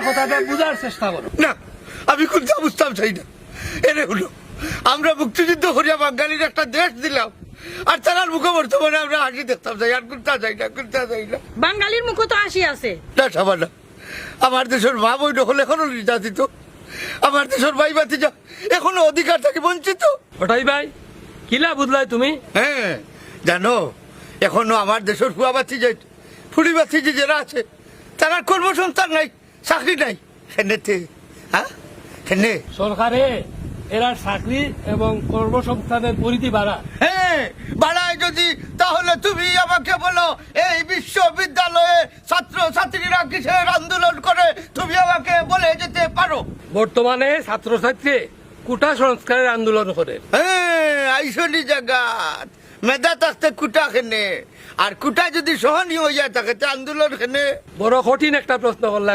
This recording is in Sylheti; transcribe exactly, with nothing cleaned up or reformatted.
কথাটা বুঝার চেষ্টা করো। না, আমি কুন্তা বুঝতাম চাই না। এরে হুনো, আমরা মুক্তিযুদ্ধ করিয়া বাঙালির একটা দেশ দিলাম, আর তারার মুখো বর্তমানে আমরা হাসি দেখতাম চাই, আর কুন্তা চাই না, কুন্তা চাই না। বাঙালির মুখো তো হাসি আছে। না, সাবানা, আমার দেশর মা বইন অকল এখনো নির্যাতিত, আমার দেশর ভাই ভাতিজা এখনো অধিকার থাকি বঞ্চিত। ওটাই ভাই, কিলা বুঝলায় তুমি? হ্যাঁ, জানো, এখনো আমার দেশর ফুয়া ভাতিজা, ফুড়ি ভাতিজি যেরা আছে, তারার কর্মসংস্থান নাই, চাকরি নাই। কেনেতে? হ্যাঁ, কেনে? সরকারে এরার চাকরি এবং কর্মসংস্থানের পরিধি বাড়া। হ্যাঁ, বাড়ায় যদি, তাহলে তুমি আমাকে বলো, এই বিশ্ববিদ্যালয়ে ছাত্র ছাত্রীরা কিসের আন্দোলন করে, তুমি আমাকে বলে যেতে পারো। বর্তমানে ছাত্রছাত্রী কোটা সংস্কারের আন্দোলন করে। হ্যাঁ, আইসনি জাগাত। মেধা থাকতে কোটা কেনে? আর কোটা যদি সহনীয় হইয়া থাকে, তে আন্দোলন কেনে? বড় কঠিন একটা প্রশ্ন করলা।